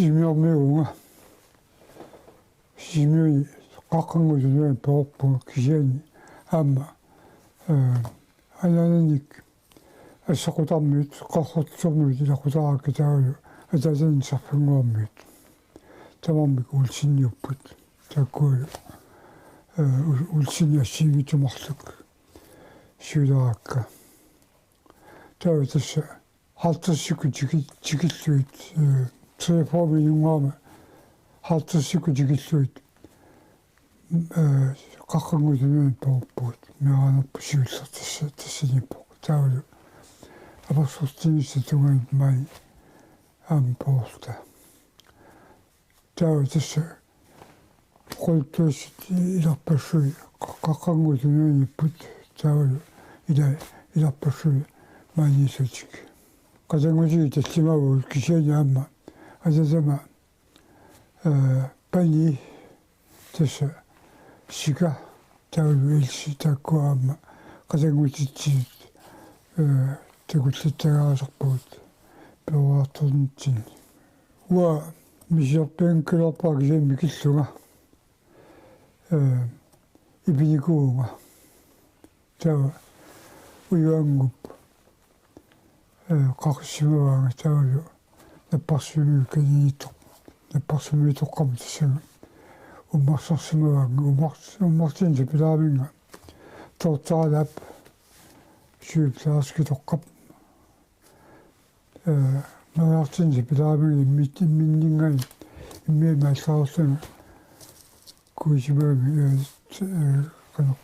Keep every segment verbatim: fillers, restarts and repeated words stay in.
Sisimiormiuuvunga. Sisimiuni Qaqqannguit Tunuani perorpunga kisianni aamma, eh, anaananik Assequtarmiut, Qaqortormiut ilaqutaraakka taavalu ataatanik Sarfannguarmiut. Tamarmik Olseniupput. Taakkualu, eh, Ol-, Olsenit assigiinngitsut marluk siuleraakka. Taava tassa halvtredsikkut tiki-, tikillugit, eh, treogfyrre minunngaama halvtredsikkut tikillugit, eh, Qaqqannguit Tunuani perorpugut, meeraanerput siulleq tassa, tassaniippoq. Taavalu apersortinissap tungaanut maani aamma perorluta. Taava tassa oqaluttuassat ilarpassui Qa-, Qaqqannguit Tunuaniipput, taavalu ila-, ilarpassui maaniillutik. Qatanngutigiit tallimavagut kisianni aamma atatama, eh, Pani, tassa Sika, taavalu Elsi, taakkua aamma qatanngutitsinni, eh, takullattagaasarpagut peroriartornitsinni. Uanga misissorpianngikkaluarpara kisianni mikillunga, eh, ipinikuuvunga. Taava ujuannguup, eh, qaqissimavaanga taavalu napparsimmavimmi kaniittoq. Napparsimmavitoqqamut tassami ummarsarsimavaannga, ummars-, ummartinni sapilaaraminnga toortaalaap sygeplejerskitoqqap. Eh, neriartinni sapilaaraminnga immit-, imminninngaanniit immiammi aallarullunga kuisimagami, eh, t-, eh, qanoq.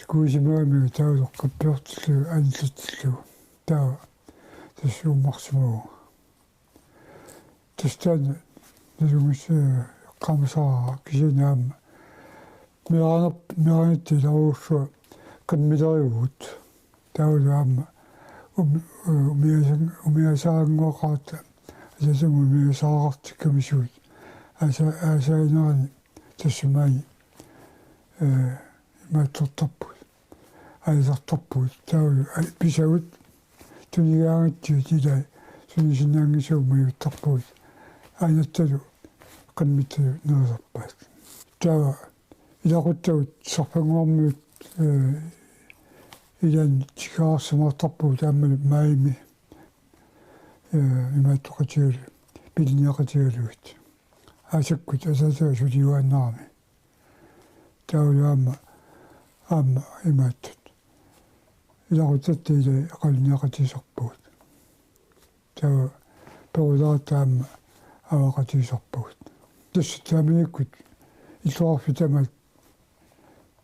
Kuisimagami taavalu qappiortillugu anillatsillugu. Taava tassa ummarsimavunga. Tassa taanna nalunngis-, eh, eqqaamasaraara kisianni aamma meeraanerp-, meeraanitta ilarujussua qimmilerivugut. Taavalu aamma um-, eh, umiasan-, umiasaannguaqaratta, atatama umiasaarartikkamisugut. Aasa-, aasaanerani tassa maani, eh, imaattortarpugut. Aalisartarpugut. Taavalu, ai, pisagut tunigaangatsigu ilai sunisinnaanngisavut majuuttarpagut. Aanattalu qimmittalu nerisarpaat. Taava ilaquttagut Sarfannguarmiut, eh, ilaanni tikeraarsimaartarpugut aammalu maajimi, eh, imaattoqatigalu-, pilinniaqatigalugit. Aasakkut ataataga suliuaannarami. Taavalu aamma, aamma imaattut. Ilaquttatta ilai qalinniaqatigisarpagut. Taava peroriaratta aamma avaqqatigisarpagut. Tassa taamanikkut illoqarfiit tamaat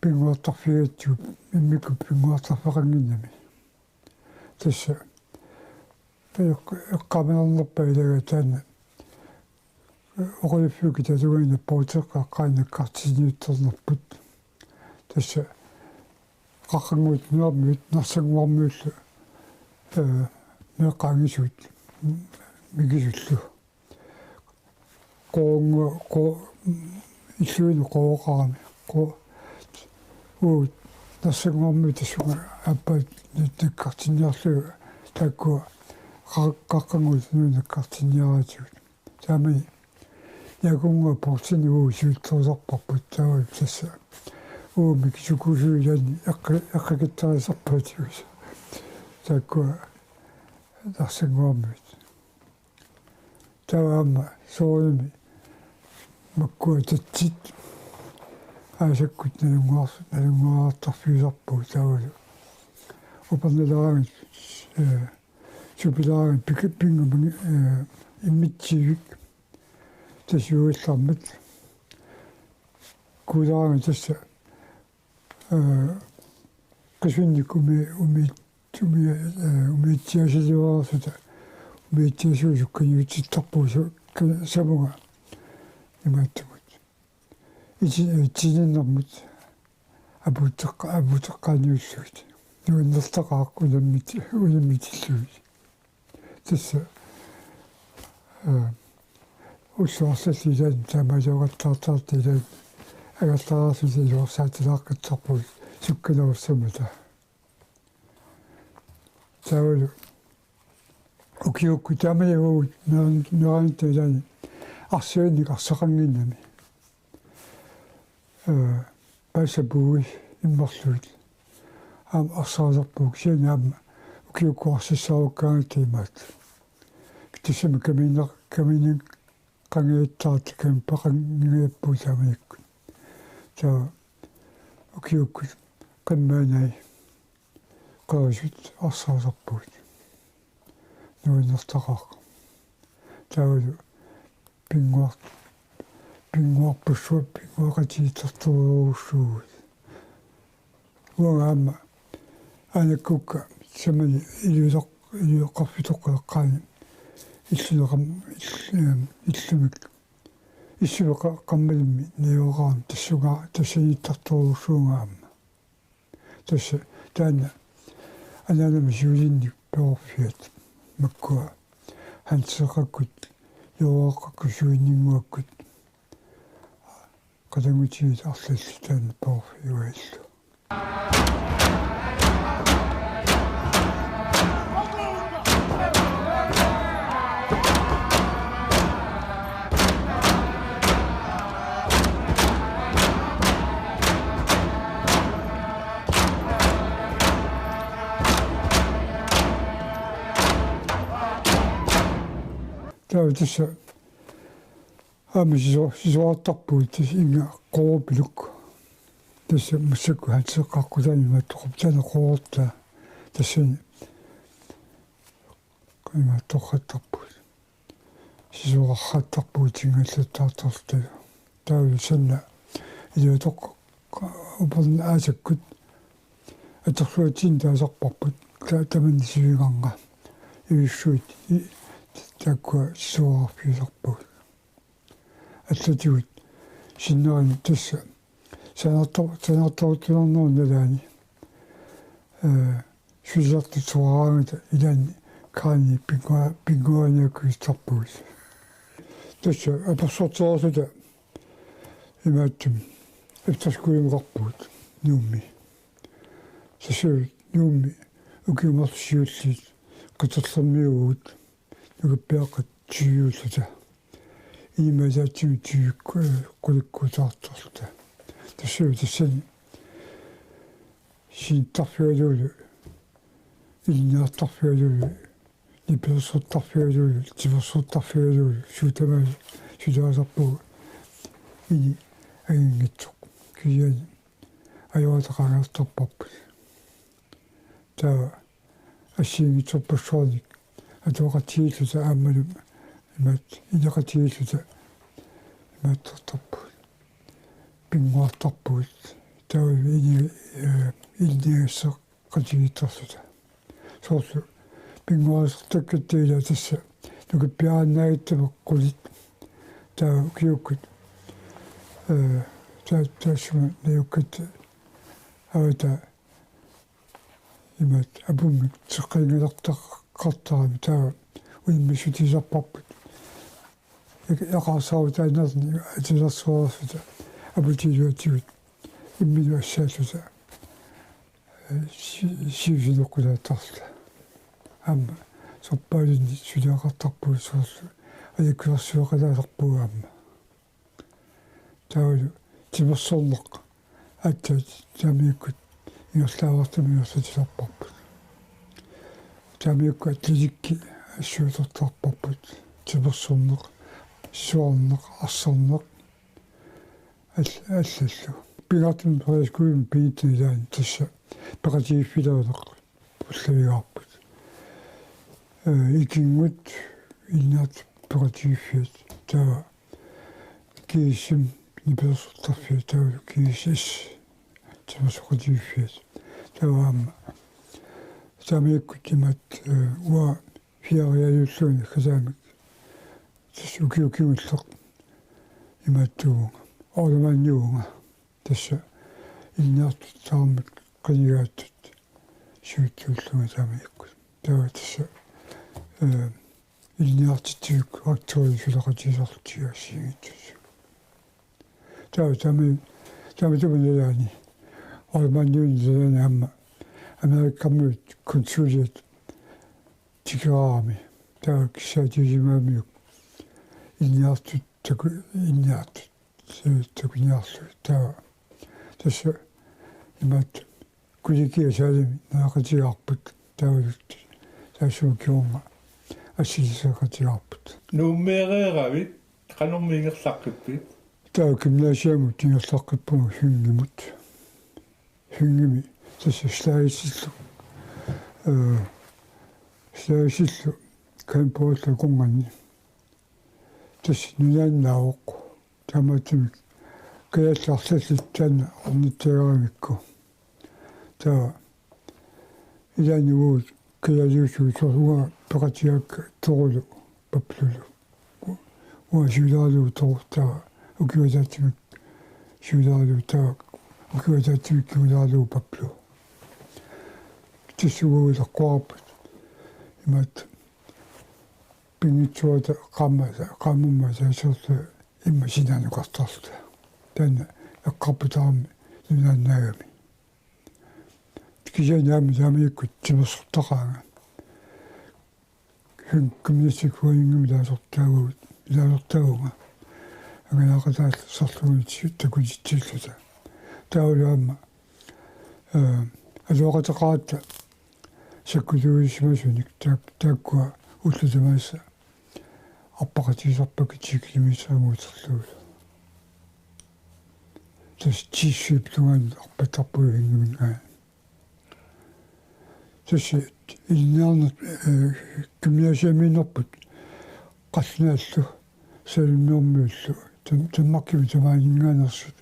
pinnguartarfigigatsigu, immikkut pinnguartarfeqannginnami. Tassa eq-, eqqaamanernerpaat ilagaa taanna oqaluffiup kitaatungaani napparuteqqaat qanoq nakkartinniuttornerput. Tassa Qaqqannguit Tunuarmiut Narsannguarmiullu, eh, meeqqat angisuut mikisullu. Qoorunga-, qo-, illuini Qooqarami. Qo-, uagut Narsannguarmiut tassunga aappaat nakkartinniarlugit taakkua qa-, Qaqqannguit Tunuani nakkartinniaraatigut. Taamani Jaakunnguaq Poulsenip uagut siullerisarparput taavalu tassa. Uagut mikisukuusui ilaanni eqqi-, eqqikittarisarpaatigut. Taakkua Narsannguarmiut. Taava aamma soorunami makkua tatsit aasakkut nalunnguar-, nalunnguartarfigisarpagut taavalu. Upernalaarami, eh, supilaarami pik-, pingamangi, eh, immitsiivik tassa uagallarmat. Kuulaarami tassa, eh, qisunnik umi-, umi-, umi-, eh, umiatsiaasiluarsuta, umiatsiaasuusukkaniutsittarpugut su-, ka-, samunga imaattumut. Iti-, eh, itininnermut apuutteqqa-, apuutteqqaaniullugit. Nuannertaqaaq unammit-, unammitillugit. Tassa, eh, ullut arlallit ilaanni taamaalioqattaartartut ilaanni angerlaraasut iluarsaatilaaqqittaqpugut sukkanerussammata. Taavalu ukiukkut taamani uagut meran-, meeraanitta ilaanni Arsaannik arsaqannginnami. Ee, paassapuui immerlugit. Aamma arsarisarpugut kisianni aamma ukiukkut arsassaarukkaangatta imaat. Tassami kamiinnaq-, kamiinnaq- qangajattaartut kamippaqannginngajapput taamanikkut. Taava ukiukkut qimmaanai qerisut arsarisarpugut. Nuannertaqaaq. Taavalu pinnguar-, pinnguarpassuit pinnguaqatigiittartorujussuuvugut. Uanga aamma aanakkukka samani iliutoq-, iliuqarfitoqqaleqqaani illuneqam-, ill-, eem, illumik. Issumi qa-, qammalimmi najugaqarami tassunga tassaniittartorujussuuvunga aamma. Tassa taanna anaanama siulinnik perorfiat makkua Hanseqakkut, Jooraqakkut, Suinninnguakkut. Qatanngutigiit arlallit taanna perorfiugaat illu. Taava tassa aamma siso-, sisorartarpugut tassa inga Qoorupiluk. Tassa massakkut Hanseqaqqutaani imaattoqarpoq taanna Qoorutta tassani imaattoqartarpugut. Sisorartarpugut ingallattaartarluta. Taava sanna iliutoq-, upernaaq aasakkut atorluatsinni taasarparput. Ta-, tamanna sivigarnga. Ivissuit i-, taakkua sisorarfigisarpagut. Allatigut sinneri tassa sanaartor-, sanaartorujussuarnermi nalaani. Ee, sulisartut soraaraangata ilaanni kraani pinnguaa-, pinnguaaniakkuisarpugut. Tassa apersortereerluta imaattumi efterskoleqarpugut Nuummi. Tassa Nuummi ukiut marluk siulliit qiterlermiuugut nukappiaqqat tyviulluta. Inimaataatsimi tyvikku-, ee, qulikkuutaartorluta. Tassa tassani sinittarfigalugulu, ilinniartarfigalugulu, nipilersortarfigalugulu, timersortarfigalugulu, suut tamaasa suliarisarpagut ini anginngitsoq. Kisianni ajorataqangaartarparput. Taava assigiinngitsorpassuarnik atuaqatigiilluta aammalu imaat ineqatigiilluta imaattortarpugut. Pinnguartarpugut. Taava ini-, ee, ilinniagassaqatigiittarluta. Soorlu pinnguarisartakkatta ila tassa nukappiaraannaagatta qulit. Taava ukiukkut, ee, taa-, taassuma najukkatta avataa imaat apummik teqqingalertaqartarami taava unimmissutisarparput. Eq-, eqaarsaarutaannerni atilersuarsuta aputiiluatigut imminut assaalluta, ee, si-, siusinoqqulaattarluta. Aamma sorpaalinni suliaqartarpugut soorlu ajakkusersueqalaasarpugut aamma. Taavalu timersorneq aatsaat taamanikkut ingerlaavartumik ingerlatisarparput. Taamanikkut atletikki assuutortarparput. Timersorneq, sisorarneq, arsarneq, all-, allallu. Pingaartumik privatskolemut pinitsinnut ilaanni tassa peqatigiiffilerineq ullavigaarput. Ee, ikinngut ilinniartut peqatigiiffiat taava G S M-ip nipilersortarfia taavalu G S S timersoqatigiiffiat. Taava aamma taamanikkut imaat, ee, uanga fjerderiajullunga naggataamik. Tassa ukioq kingulleq imaattuuvunga. Oldermandiuvunga. Tassa ilinniartut tamarmik qinigaattut siuttuullunga taamanikkut. Taava tassa, ee, ilinniartitsivikkut aktuelle suleqatigisarluta assigiinngitsunik. Taava taama, taamatut nalaani Oldermandiunik nalaani aamma Amerikamiut konsuliat tikeraarami. Taava kissaatigisimagamiuk ilinniartut taku-, inniartut. Suu takuniarlugit. Taava tassa imaattoq kollegiat saalimi naleqatigaarput, taavalu taassuma kingorna assiliseqatigaarput. Nuummeereeravit, qanormi ingerlaqqippit? Taava gymnasiamut ingerlaqqippunga Hyngimut. Hyngimi tassa slagsillu, øh, slagsillu Kalmborglu akornanni. Tassa nunaannaavoq. Taamaattumik kajallarlallit taanna ornittagaramikku. Taava ilaanni uagut kajaliusugut soorlu uanga peqatigaakka Torulu Paplulu. Uanga siuleralugu Toru, taava ukiup ataatsimik siuleralugu, taava ukiup ataatsimik siuleralugu Paplu. Tassa uagut ilaqquarput imaattoq pinngitsoorata qaamma-, qaammammat ataaserluta immaqa sinaanukartarluta. Taanna eqqarput aamma nunaannaagami. Kisianni aamma taamanikkut timersortaqaanga. Hyng Gymnastikforeningimut ilaasortaavugut, ilaasortaavunga. Angalaaqataallu sorluguni takutitsilluta. Taavalu aamma, øh, atuaqateqaratta sakkutuusimasunik taak-, taakkua ullut tamaasa arpaqatigisarpakka ti kilometerimut uterlugulu. Tassa ti syv tungaanut arpattarpugut Hyngiminngaanniit. Tassa ilinniarner-, øh, gymnasiamiinnerput qallunaatut Savannaamiullu Tam-, Danmarkimi tamaaninngaanneersut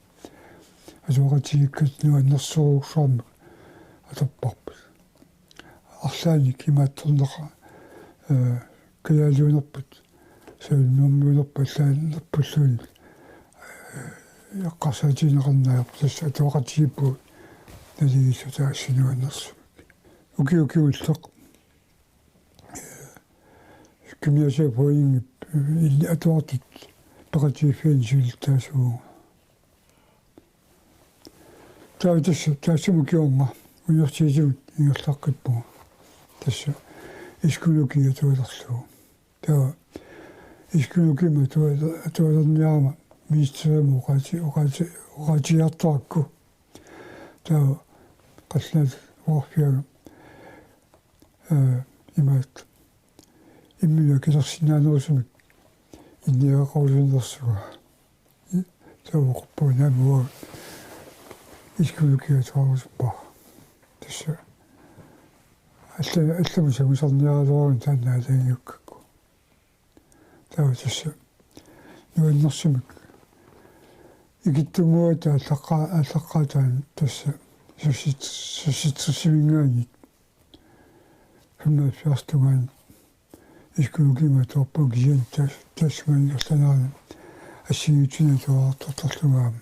atuaqatigiikkatta nuannersorujussuarmik atorparput. Arlaannik imaattorneqaaq, øh, kajaliunerput, Savannaamiunerput allaanerpulluunniit, øh, eqqarsaatigineqarneq ajorput, tassa atuaqatigiippugut naligiissutaassi nuannersumik. Ukiut kingulleq, øh, gymnasiaforeningip, øh, illit atuartut peqatigiiffianni siulittaasuuvunga. Taava tassa, taassuma kingorna universitetimut ingerlaqqippunga. Tassa iskuluki atualerlugu. Taava iskulukimut atua-, atualerniarama ministerimut oqaati-, oqaati-, oqaatigiartarakku. Taava qallunaatut oqarfigaanga, øh, imaattoq: Imminut akilersinnaanerusumik inniaqarusunnersunga. Taava oqarpunga: Naamik, uanga iskuluki atuarusuppara. Tassa alla-, allamut sangusarniaraluarlunga taanna aalajangiukkakku. Taava tassa nuannersumik ikittunnguugatta aallaqqaa-, aallaqqaataani tassa seksogtres-, seksogtresiminngaanniit femoghalvfjerds tungaanut iskulukimut atuarpunga, kisianni tas-, tassunga ingerlanerani assigiinngitsunik atuartartarlunga aamma.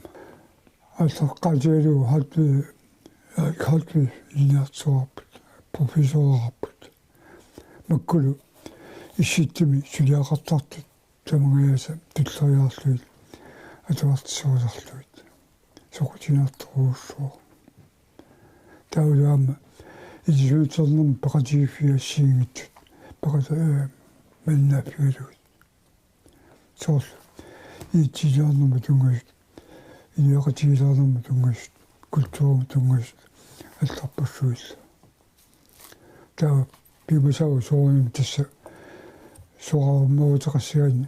Aallaqqaatigalugu Hartvig, Erik Hartvig ilinniartitsivoq, professoreqarpoq. Makkulu Issittumi suliaqartartut tamangajaasa tulleriiaarlugit atuartitsisorisarlugit. Soqutiginartorujussuuvoq. Taavalu aamma ilisimatusarnermut peqatigiiffiit assigiinngitsut peqata-, øh, malinnaaffigalugit. Soorlu inatsisiliornermut tunngasut, inuiaqatigiilerinermut tunngasut, kulturimut tunngasut allarpassuillu. Taava piumasara soorunami tassa soraarummeruteqassagaanni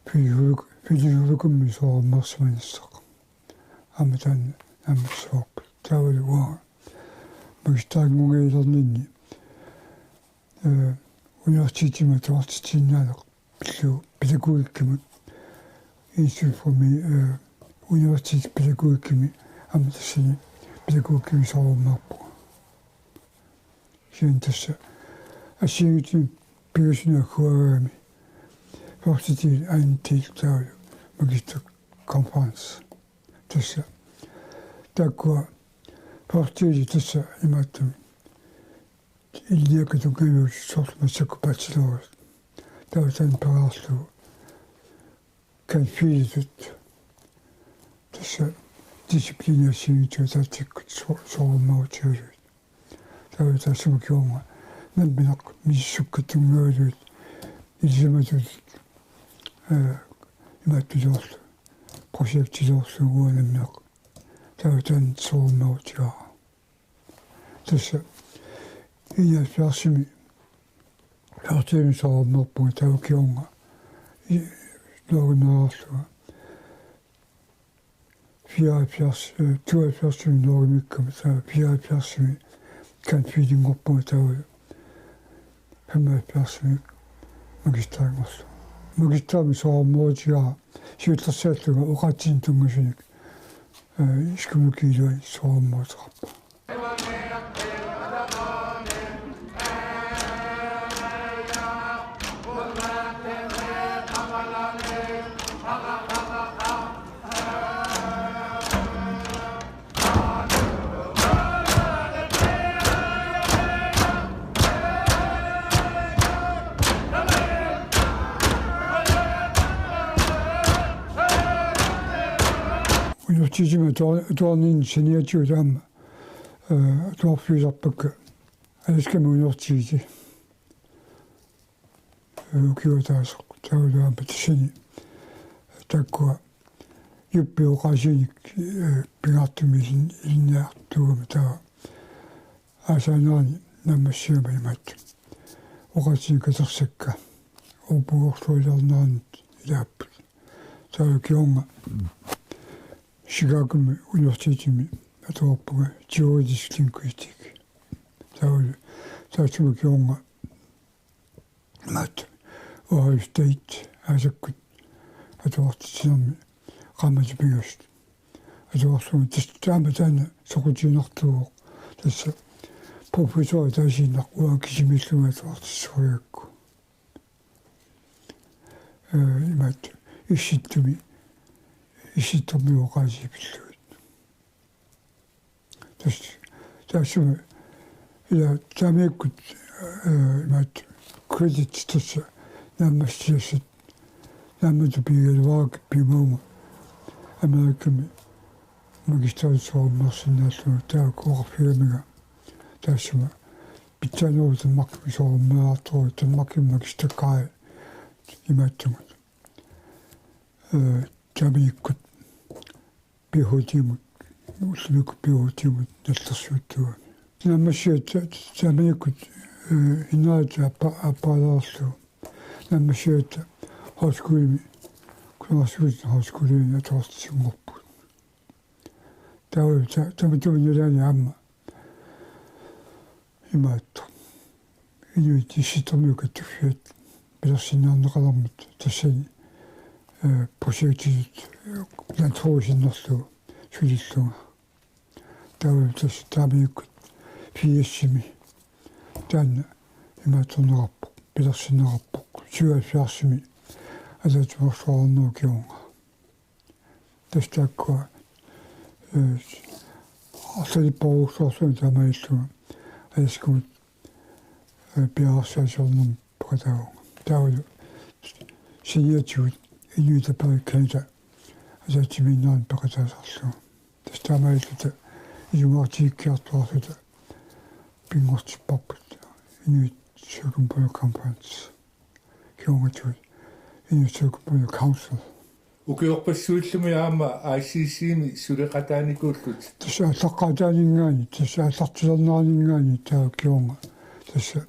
filosofik-, filosofikkut soraarummersimanissaq. Aamma taanna naammassivarput. Taavalu uanga magisterinngunngajalerninni, øh, universitetimut atuartitsinnaaneq pillugu pædagogikkimut, Institut for Mi-, øh, Universitetspædagogikkimi, aamma tassani pædagogikkimi soraarummeerpunga. Kisianni tassa assigiinngitsunik pingasunik agguaagami første del, anden del, taavalu magisterkonference. Tassa taakkua første deli tassa imaattumik ilinniakkat tunngaviusut soorlu massakkut bachelor. Taava taanna periarlugu cand.phil.-itut. Tassa disciplini assigiinngitsut ataatsikkut so-, soraarummerutigalugit. Taava taassuma kingorna nammineq misissukkut tunngavigalugit ilisimatut, øh, imaattuliorlugu, projektiluorlugu uanga nammineq. Taava taanna soorunnerutigaara. Tassa enoghalvfjerdsimi, fyrremi soorunnerpunga taava kingorna i-, Norgemiigaluarlunga. Fireoghalvfjerds, øh, tooghalvfjerdsimi Norgemiikkama, taava fireoghalvfjerdsimi cand.phil.-inngorpunga taava femoghalvfjerdsimi magisterinngorlunga. Magisterimi soorunnerutigaara siullersaallunga oqaatsinik tunngasunik, øh, skolekiiluani soorunneruteqarpunga. Universitetimi atuar-, atuarninni saniatigut aamma, øh, atuarfigisarpakka Alaskami universiteti. Ukiup ataaseq taavalu aamma tassani taakkua juppit oqaasiinik, øh, pingaartumik ilin-, ilinniartuugami taava aasaanerani naammassigama imaattoq. Oqaatsinik katersakka uuppugoorlualiornerannut ilaapput. Taava kingorna Chicagomi universitetimi atuarpunga teoretisk linguistik. Taava taassuma kingorna imaattoq Ohio State aasakkut atuartitsinermi qaammatip pingasut atuarlunga, tassa taama taanna soqutiginartuuvoq, tassa professor ataasiinnaq uanga kisimiillunga atuartitsisarigakku. Øh, imaattoq Issittumi, Issittormiut oqaasii pillugit. Tassa, taassuma, ila taamanikkut, øh, imaattoq credit tassa naammassigassat, naammatut pigigaluarakku piumagukkit Amerikami magisteritut soorunnersinnaallunga, taakku oqarfigamiga taassuma pitsaanerup Danmarkimi soorunnerartorujuk, Danmarkimi magistergradit imaattumut. Øh, taamanikkut ph.d.-mut, ullumikkut ph.d.-mut nallersuuttuugami. Naammassigassat ta-, taamanikkut, øh, ineriartortut aappa-, aapparilereerlugu naammassigassat højskolimi, Kunerssuup højskolimi atuartitsisunngorput. Taava ta-, tamatuma nalaani aamma imaattoq inuit Issittormiut kattuffiat pilersinniarneqalermata tassani, øh, projektitut, øh, landbrugi sinnerlugu sulillunga. Taava tassa taamanikkut firsimi taanna imaattorneqarpoq, pilersinneqarpoq, syvoghalvfjerdsimi ataatsimoorluarnerup kingorna. Tassa taakkua, øh, arlalipparujussuarlunga taamaalillunga Alaskamut, øh, piareersaasoornermut peqataavunga. Taavalu saniatigut Inuit Aperit Canada ataatsimiinnerannut peqataasarlunga. Tassa taamaalilluta isumaqatigiikkiartuaarluta pinngortipparput Inuit Circumpolar Conference. Kingornatigut Inuit Circumpolar Council. Ukiorpassuillumi aamma I C C-mi suleqataanikuullutit. Tassa aallaqqaataaninngaanniit, tassa aallartilerneraninngaanniit taava kingorna. Tassa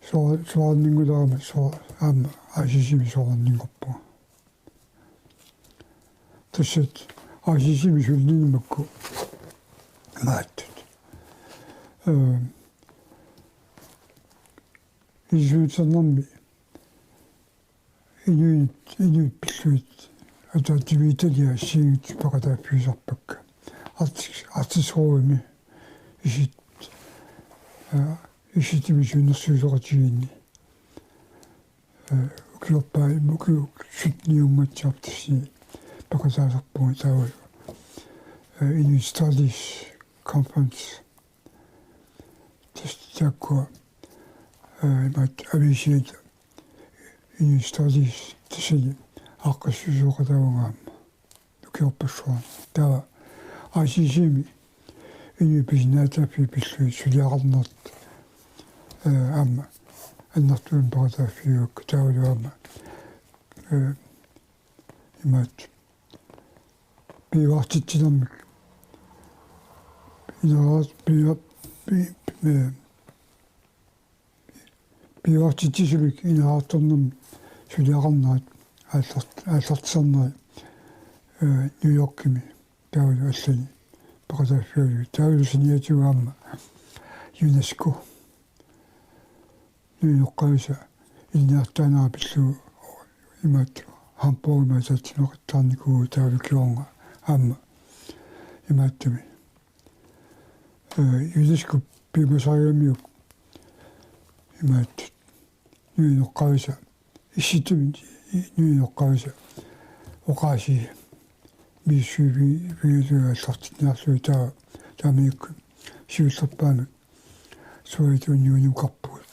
sua-, suaarninngulerama sua-, aamma I C C-mi suaarninngorpunga. Tassa I C C-mi sulinimakku imaattut. Øh, ilisimatusarnermi inuit, inuit pillugit ataatsimiititaliat assigiinngitsut peqataaffigisarpakka. Arktis-, Arktisk Rådimi isit-, øh, Issittormiut siunnersuisoqatigiinni. Øh, ukiorpaa, ukiut syttenniunngaatsiarput tassani peqataasarpunga taavalu, øh, Inuit Studies Conference. Tassa taakkua, øh, imaattoq aviisiata Inuit Studies tassani aaqqissuussooqataavunga aamma ukiorpassuarni. Taava I C C-mi inuit pisinnaatitaaffii pillugit suliaqarnerat, øh, aamma annertuumik peqataaffigigakku taavalu aamma, øh, imaattoq piujuartitsinermik. Ineraas-, piua-, pi-, pi-, piujuartitsisumik ineriartornermik suliaqarnerat aallart-, aallartisarneri, eh, New Yorkimi taavalu allani peqataaffigalugit. Taavalu saniatigut aamma UNESCO nuineqqavisa ilinniartitaanerat pillugu imaattoq Hamburgimi ataatsimoortarnikuuvoq taavalu kingorna aamma imaattumi. Eh, UNESCO piumasarigaanni imaattoq nuineqqavisa, Issittumi nuineqqavisa oqaasii misissuifigalugit aallartinniarlugit, taava taamanikkut siullerpaamik Sovjetunioneqarpugut.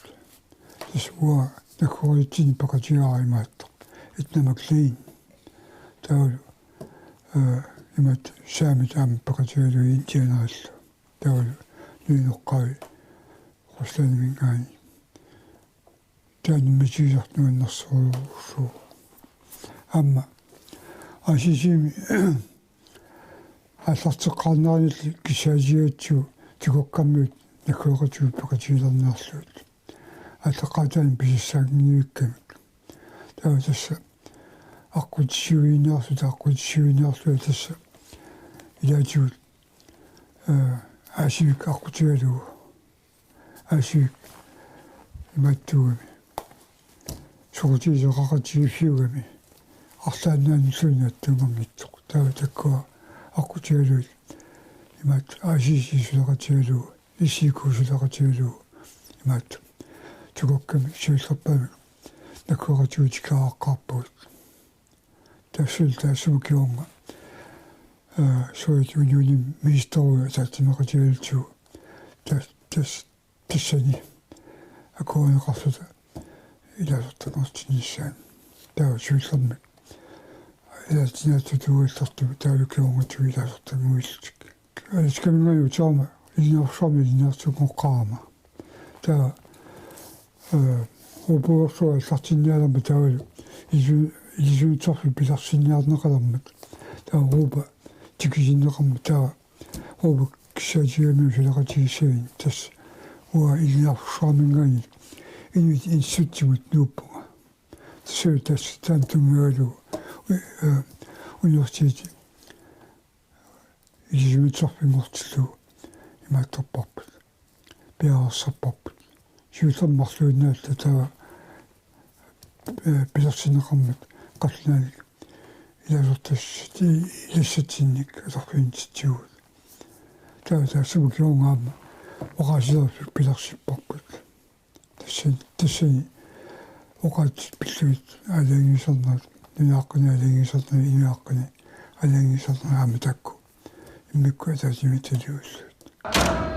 Tassa uanga nakkoritsinni peqatigaara imaattoq Edna McLean. Taavalu, eh, imaattoq saamit aamma peqatigalugit indianerillu. Taavalu nuineqqavi Ruslandiminngaanniit. Taanna misigisartuinnarsorujussuuvoq. Aamma I C C-mi aallarteqqaarneranilli kissaatigatsigu Tugakkammiut nakkoqatigut peqatigilerniarlugit. Aallaqqaataani pisassaanngivikkamik. Taava tassa aqqutissiuiniarluta, aqqutissiuiniarluta tassa ilaatigut, eh, Aasiavik aqqutigalugu. Aasiavik imaattuugami. Soqutigisoqaqatigiiffiugami. Arlaannaanulluunniit attuumanngitsoq. Taava takkua aqqutigalugit imaattoq I C C suleqatigalugu, S I K suleqatigalugu imaattoq. Tugakkamik siullerpaamik nakkoqatigut tikeraqqaarpugut. Tassalu taassuma kingorna, eh, Sovjetunionimi ministeruju ataatsimeeqatigalugu tas-, tas-, tassani akuerineqarluta ilaasortanngortinnissaat. Taava siullermik ilaatsinaatsutut uallaartumik taavalu kingornatigut ilaasortannguillutik. Alaskaminngaanniit utaqqinarama ilinniarfimmi ilinniartunngoqqaarama. Taava, eh, Ruupuorsuaq aallartinnialermat taavalu ilisu-, ilisuunitsorfik pilersinniarneqalermat. Taava Ruupa tikisinneqarmat taava Ruupa kissaatigigamiuk suleqatigissaginnaq tassa uanga ilinniarfimminngaanniit Inuit Instituttimut nuuppunga. Tassalu tassa taanna tunngagalugu, eh, universiteti ilisimassaarfinnguartillugu imaattorparput. Piareersarparput. Siullermik marluinnaalluta taava, eh, pilersinneqarmat qallunaat ilaasortas-, ilassatsinnik atorfiginitsigut. Taava taassuma kingorna aamma oqaasilerfik pilersipparput. Tassani, tassani oqaatsit pillugit aalajangiisarnerat, nunaaqqani aalajangiisarnerat, inuiaqqani aalajangiisarnerat aamma taakku immikkut ataatsimiititaliullugit.